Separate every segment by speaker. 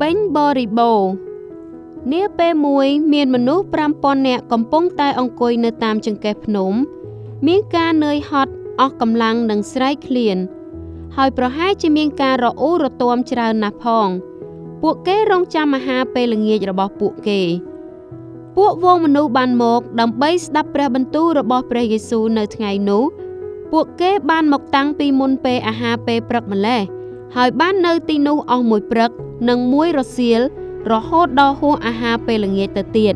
Speaker 1: ពេញបរិបូរណ៍នាពេលមួយមានមនុស្ស5000នាក់កំពុងតែអង្គុយនៅតាមចង្កេះភ្នំមានការនឿយហត់អស់កម្លាំងនិងស្រែកឃ្លានហើយប្រហែលជាមានការរអ៊ូរទាំច្រើនណាស់ផងពួកគេរងចាំអាហារពេលល្ងាចរបស់ពួកគេពួកហ្វូងមនុស្សបានមកដើម្បីស្ដាប់ព្រះបន្ទូលរបស់ព្រះយេស៊ូវនៅថ្ងៃនោះពួកគេបានមកតាំងពីមុនពេលអាហារពេលព្រឹកម្ល៉េះហើយបាននៅទីនោះអស់មួយព្រឹកនិងមួយរសៀលរហូតដល់ហួសអាហារពេលល្ងាចទៅទៀត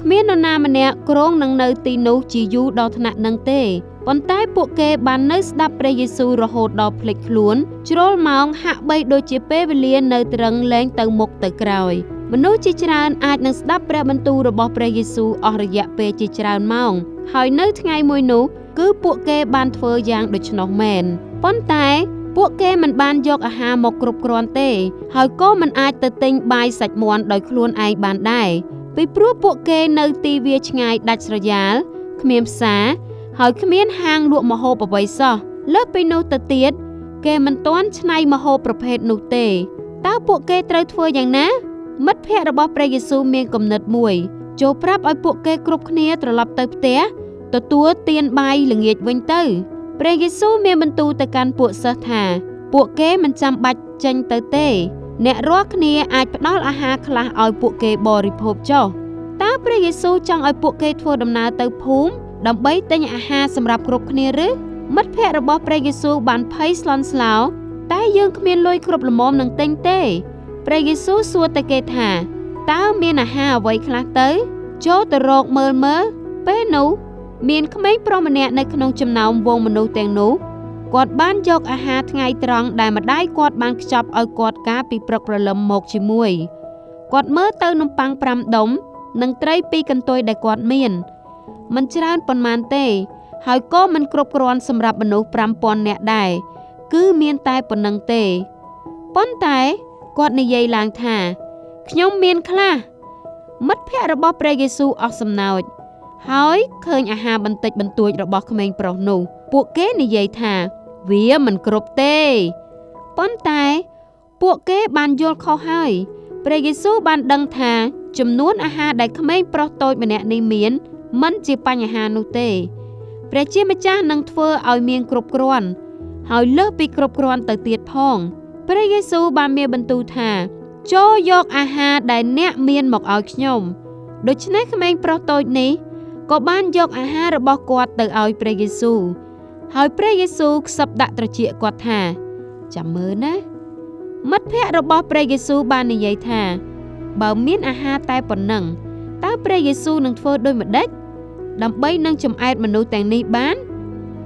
Speaker 1: គ្មាននរណាម្នាក់គ្រោងនឹងនៅទីនោះជាយូរដល់ថ្នាក់នឹងទេប៉ុន្តែពួកគេបាននៅស្ដាប់ព្រះយេស៊ូវរហូតដល់ភ្លេចខ្លួនជ្រុលម៉ោងហាក់បីដូចជាពេលវេលានៅត្រឹងលែងទៅមុខទៅក្រោយមនុស្សជាច្រើនអាចនឹងស្ដាប់ព្រះបន្ទូលរបស់ព្រះយេស៊ូវអស់រយៈពេលជាច្រើនម៉ោងហើយនៅថ្ងៃមួយនោះគឺពួកគេបានធ្វើយ៉ាងដូច្នោះមែនប៉ុន្តែពួកគេមិនបានយកអាហារមកគ្រប់គ្រាន់ទេហើយក៏មិនអាចទៅទិញបាយសាច់មាន់ដោយខ្លួនឯងបានដែរពីព្រោះពួកគេនៅទីវាឆ្ងាយដាច់ស្រយាលគ្មានផ្សារហើយគ្មានហាងលក់ម្ហូបអ្វីសោះលើសពីនោះទៅទៀតគេមិនទាន់ច្នៃម្ហូបប្រភេទនោះទេតើពួកគេត្រូវធ្វើយ៉ាងណាមិត្តភក្តិរបស់ព្រះយេស៊ូវមានគំនិតមួយចូលប្រាប់ឲ្យពួកគេគ្រប់គ្នាត្រឡប់ទៅផ្ទះទទួលទានបាយល្ងាចវិញទៅព្រះយេស៊ូវមានបន្ទូលទៅកាន់ពួកសិស្សថាពួកគេមិនចាំបាច់ចេញទៅទេអ្នករាល់គ្នាអាចផ្ដល់អាហារខ្លះឲ្យពួកគេបរិភោគចុះតើព្រះយេស៊ូវចង់ឲ្យពួកគេធ្វើដំណើរទៅភូមិដើម្បីទិញអាហារសម្រាប់គ្រប់គ្នាឬមិត្តភក្តិរបស់ព្រះយេស៊ូវបានភ័យស្លន់ស្លោតែយើងគ្មានលុយគ្រប់ល្មមនឹងទិញទេព្រះយេស៊ូវសួរទៅគេថាតើមានអាហារអ្វីខ្លះទៅចូលទៅរកមើលមើលពេលនោះមានក្មេងប្រុសម្នាក់នៅក្នុងចំណោមវងមនុស្សទាំងនោះគាត់បានយកអាហារថ្ងៃត្រង់ដែលម្ដាយគាត់បានខ្ចប់ឲ្យគាត់កាលពីព្រឹកព្រលឹមមកជាមួយគាត់មើលទៅនំប៉័ង5ដុំនិងត្រី2កន្ទុយដែលគាត់មានមិនច្រើនប៉ុន្មានទេហើយក៏មិនគ្រប់គ្រាន់សម្រាប់មនុស្ស5000នាក់ដែរគឺមានតែប៉ុណ្ណឹងទេប៉ុន្តែគាត់និយាយឡើងថាខ្ញុំមានខ្លះមិត្តភក្តិរបស់ព្រះយេស៊ូវអស់សំណោចហើយឃើញអាហារបន្តិចបន្តួចរបស់ក្មេងប្រុសនោះពួកគេនិយាយថាវាមិនគ្រប់ទេប៉ុន្តែពួកគេបានយល់ខុសហើយព្រះយេស៊ូវបានដឹងថាចំនួនអាហារដែលក្មេងប្រុសតូចម្នាក់នេះមានមិនជាបញ្ហានោះទេព្រះជាម្ចាស់នឹងធ្វើឲ្យមានគ្រប់គ្រាន់ហើយលើសពីគ្រប់គ្រាន់ទៅទៀតផងព្រះយេស៊ូវបានមានបន្ទូលថាចូលយកអាហារដែលអ្នកមានមកឲ្យខ្ញុំដូច្នេះក្មេងប្រុសតូចនេះក៏បានយកអាហាររបស់គាត់ទៅឲ្យព្រះយេស៊ូវហើយព្រះយេស៊ូវខ្សឹបដាក់ត្រចៀកគាត់ថាចាំមើលណាមិត្តភក្តិរបស់ព្រះយេស៊ូវបាននិយាយថាបើមានអាហារតែប៉ុណ្ណឹងតើព្រះយេស៊ូវនឹងធ្វើដូចម្ដេចដើម្បីនឹងចម្អែតមនុស្សទាំងនេះបាន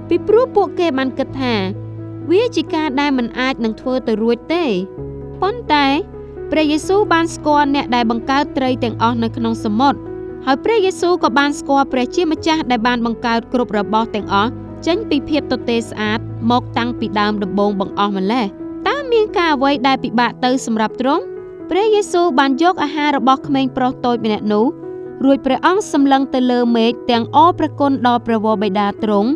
Speaker 1: ពីព្រោះពួកគេបានគិតថាវាជាការដែលមិនអាចនឹងធ្វើទៅរួចទេប៉ុន្តែព្រះយេស៊ូវបានស្គាល់អ្នកដែលបង្កើតត្រីទាំងអស់នៅក្នុងសមុទ្រហើយព្រះយេស៊ូវក៏បានស្គាល់ព្រះជាម្ចាស់ដែលបានបង្កើតគ្រប់របស់ទាំងអស់ចេញពីភាពទទេស្អាតមកតាំងពីដើមដំបូងបង្អស់ម្ល៉េះតើមានការអ្វីដែលពិបាកទៅសម្រាប់ទ្រង់ព្រះយេស៊ូវបានយកអាហាររបស់ក្មេងប្រុសតូចម្នាក់នោះរួចព្រះអង្គសម្លឹងទៅលើមេឃទាំងអរព្រះគុណដល់ព្រះវរបិតាទ្រង់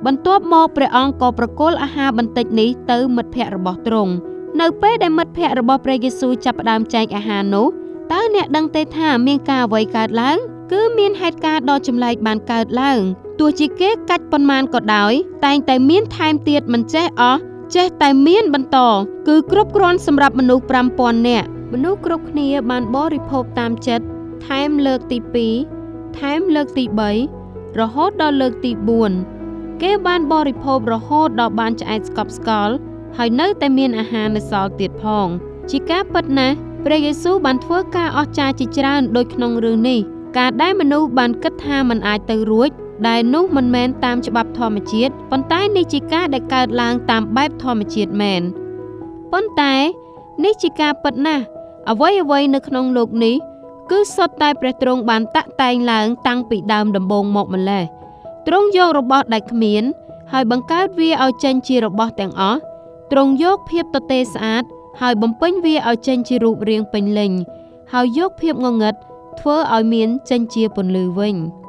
Speaker 1: បន្ទាប់មកព្រះអង្គក៏ប្រគល់អាហារបន្តិចនេះទៅមិត្តភក្តិរបស់ទ្រង់នៅពេលដែលមិត្តភក្តិរបស់ព្រះយេស៊ូវចាប់ផ្ដើមចែកអាហារនោះតើអ្នកដឹងទេថាមានការអ្វីកើតឡើងគឺមានហេតុការណ៍ដ៏ចម្លែកបានកើតឡើងទោះជាគេកាច់ប៉ុន្មានក៏ដោយតែងតែមានថែមទៀតមិនចេះអស់ចេះតែមានបន្តគឺគ្រប់គ្រាន់សម្រាប់មនុស្ស5000នាក់មនុស្សគ្រប់គ្នាបានបរិភោគតាមចិត្តថែមលើកទី2ថែមលើកទី3រហូតដល់លើកទី4គេបានបរិភោគរហូតដល់បានឆ្អែតស្កប់ស្កល់ហើយនៅតែមានអាហារនៅសល់ទៀតផងជាការពិតណាស់ព្រះយេស៊ូវបានធ្វើការអស្ចារ្យជាច្រើនដូចក្នុងរឿងនេះការដែលមនុស្សបានគិតថាមិនអាចទៅរួចដែលនោះមិនមែនតាមច្បាប់ធម្មជាតិប៉ុន្តែនេះជាការដែលកើតឡើងតាមបែបធម្មជាតិមែនប៉ុន្តែនេះជាការពិតណាស់អ្វីៗនៅក្នុងលោកនេះគឺសុទ្ធតែព្រះទ្រង់បានតាក់តែងឡើងតាំងពីដើមដំបូងមកម្ល៉េះទ្រង់យករបស់ដែលគ្មានហើយបង្កើតវាឲ្យចេញជារបស់ទាំងអស់ទ្រង់យកភាពទទេស្អាតហើយបំពេញវាឲ្យចេញជារូបរាងពេញលេញហើយយកភាពងងឹតធ្វើឲ្យមានចេញជាពន្លឺវិញ។